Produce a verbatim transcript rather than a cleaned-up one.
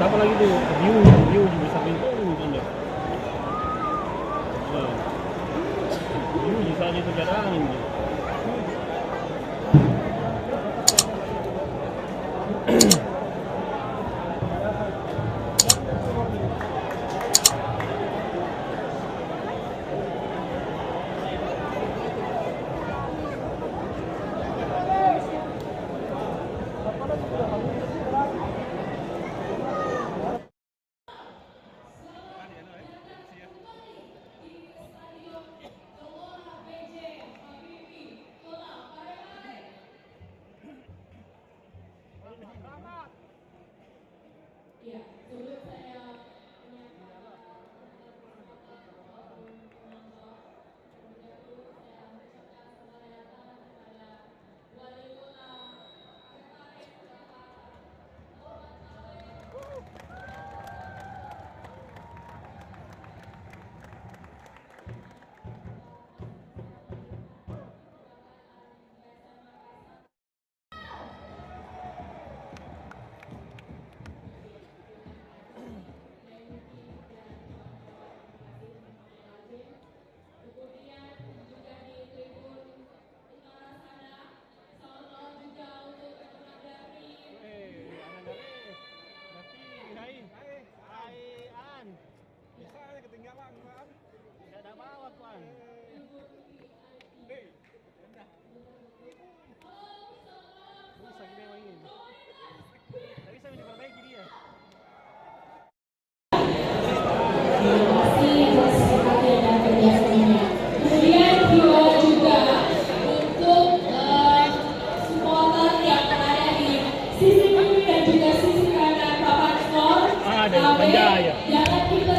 Apa lagi tuh? Biu, biu di samping tuh, tuh, tuh. Nah. Biu di sana itu cadangan tuh. Kemudian juga di tribun utara sana, selamat malam juga untuk Kak Jafri. Eh, Ananda, eh. Berarti, hai. Hai, An. Bisa ya ketinggalan, An. Tidak ada bawa, An. Hei. Rusak memang ini. Tak bisa diperbaiki dia. Terima kasih atas perhatian dan kerjasamanya. Kemudian himbau juga untuk, eh, supporter yang berada di sisi kiri dan juga sisi kanan papan skor. Ah, ada Abe, Banda, ya. Jangan kita